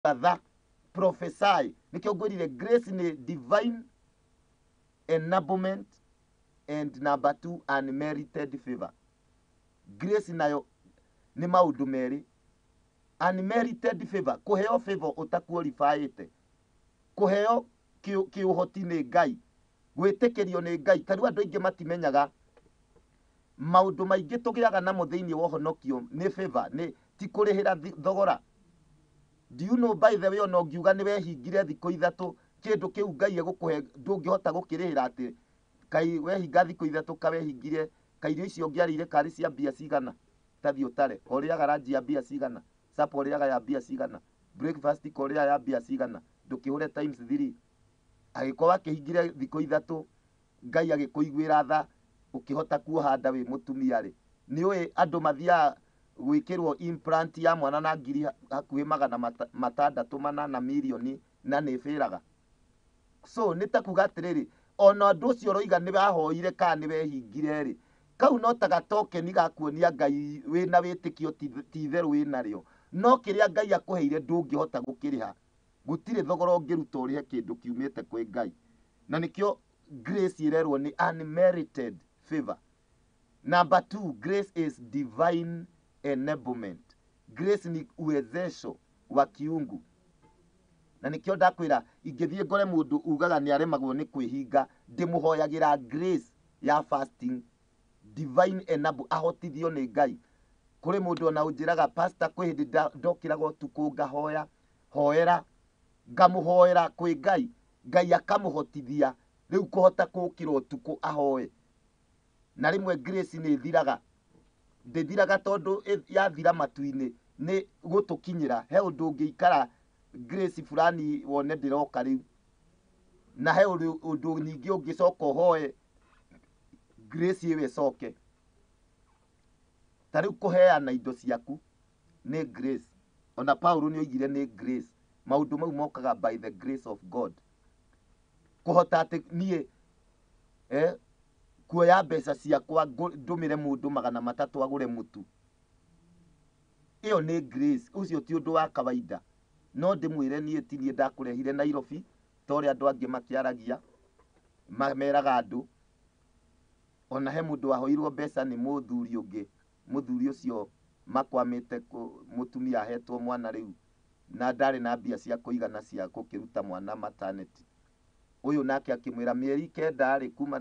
Tha prophesy nĩkĩo ngwĩrire grace nĩ divine enablement and number two, unmerited favor. Grace nayo nĩ maũndũ merĩ: unmerited favor, kũheo favor ũtaqualifyĩte, kũheo kĩũhoti nĩ Ngai, gwĩtĩkĩrio nĩ Ngai. Ta rĩu andũ aingĩ matimenyaga maũndũ maingĩ tũgĩaga namo thĩinĩ wa ũhonokio nĩ favor, nĩ ti kũrĩhĩra thogora. Do you know, by the way, ona ũngiuga nĩ wehingire thikũ 3, kĩndũ kĩu Ngai egũkũhe ndũngĩhota gũkĩrĩhĩra. Atĩ kai wehinga thikũ 3, ka wehingire ka irio icio ũngĩarĩire karĩ cia mbia cigana? Tathiĩ ũtare ũrĩaga lunch ya mbia cigana, supper ũrĩaga ya mbia cigana, breakfast korĩaga ya mbia cigana, ndũkĩhũre times 3. Angĩkorwo wakĩhingire thikũ 3, Ngai agĩkũiguĩra tha, ũkĩhota kuoha nda wĩ mũtumia rĩ, nĩ ũĩ andũ mathiaga gwĩkĩrwo implant ya mwana na ngiri hakuhĩ 604 mirioni na nĩ ĩbĩraga. So nĩ ta kuga atĩrĩrĩ, ona ũndũ ũcio ũroiga nĩ wahoire kana nĩ wehingire rĩ, kau no ta gatokeni ga kuonia Ngai wĩna wĩtĩkio ti itherũ wĩnarĩo. No kĩrĩa Ngai akũheire ndũngĩhota gũkĩrĩha. Gũtirĩ thogora ũngĩruta ũrĩhe kĩndũ kiumĩte kwĩ Ngai, na nĩkĩo grace ĩrerwo nĩ unmerited favor. Number two, grace is divine enablement. Grace ni uwezesho wa kiungu. Na nĩkĩo ndakwĩra ingĩthiĩ ngore mũndũ ugaga nĩ aremagwo nĩ kwĩhinga, ndĩmũhoyagĩra grace ya fasting, divine enable, ahotithio nĩ Ngai. Kũrĩ mũndũ ona ũnjĩraga, "Pastor, kwĩ hĩndĩ ndokĩraga ũtukũ ngahoya, hoera." Ngamũhoera kwĩ Ngai, Ngai akamũhotithia rĩu kũhota kũũkĩra ũtukũ ahoe. Na rĩmwe grace nĩ ĩthiraga. Ndĩthiraga tondũ yathira matu-inĩ, nĩ gũtũkinyĩra. He ũndũ ũngĩikara grace fulani wone ndĩroka rĩu, na he ũndũ ningĩ ũngĩcoka ũhoe grace ĩyo ĩcoke. Ta rĩu kũheana indo ciaku nĩ grace. Ona Paulo nĩ oigire nĩ grace. Maũndũ mau mokaga by the grace of God. Kũhota atĩ niĩ kuoya mbeca ciakwa ndũmĩre mũndũ 300 agũre mũtu, ĩyo nĩ grace. Ũcio ti ũndũ wa kawaida. No ndĩmwĩre niĩ ti niĩ ndakũrehire Nairobi, ta ũrĩa andũ angĩ makĩaragia meraga andũ. Ona he mũndũ wahoirwo mbeca nĩ mũthuri ũngĩ, mũthuri ũcio makwamĩte, mũtumia ahetwo mwana rĩu na ndarĩ na mbia cia kũigana cia gũkĩruta mwana maternity. Ũyũ nake akĩmwĩra mĩeri 9 rĩ kuma rĩa